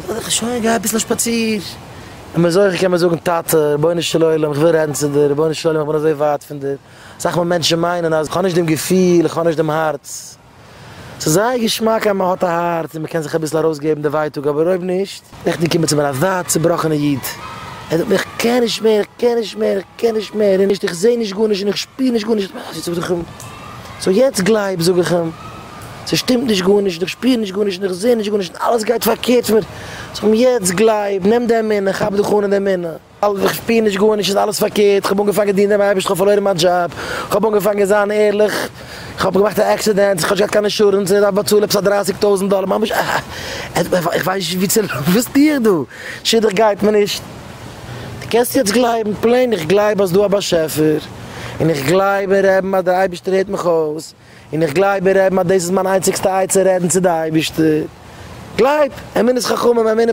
זאג איך שוין גיי אביסל שפאציר. און מען זוכה קען מען זאגן טאטע, רבונו של עולם איך וויל רעדן צו דיר, רבונו של עולם איך בין אזוי ווייט פון דיר, אסאך מאל מענטשן מיינען אז איך האב נישט דעם געפיל, איך האב נישט דעם הארץ. ס'איז זייער געשמאק אז מען האט א הארץ און מען קען זיך אביסל ארויסגעבן די ווייטאג, אבער אויב נישט. נעכטן געקומען צו מיר אזא צובראכענע איד, ער זאגט מיר איך קען נישט מער, איך קען נישט מער, איך קען נישט מער, און נישט איך זע נישט גארנישט און איך שפיר נישט גארנישט, זאג איך אים, so יעצט גלייב, זאג איך אים, ס'שטימט נישט גארנישט, איך שפיר נישט גארנישט און איך זע נישט גארנישט און אלעס גייט פארקערט פון מיר, זאג איך אים, יעצט גלייב, נעם די אמונה, כאפ דיך אן אין די אמונה. איך שפיר נישט גארנישט, איז אלעס פארקערט, איך האב אנגעפאנגען דינען דעם אייבערשטן, איך האב פארלוירן מיין דזשאב, איך האב אנגעפאנגען זיין ערליך, איך האב געמאכט א accident, איך האב נישט געהאט קיין אינשורענס, איך דארף באצאלן עפעס א דרייסיג טויזנט דאלער, ממש איך ווייס נישט ווי צו, וואס טו איך דא, שידוך גייט מיר נישט. דו קענסט יעצט גלייבן, plain איך גלייב אז דא א באשעפער, און איך גלייב אין רעבן אז דער אייבערשטער הערט מיך אויס, און איך גלייב אין רעבן אז דאס איז מיין איינציגסטע עצה רעדן צו די אייבערשטער, גלייב, אמונת חכמים, אמונה.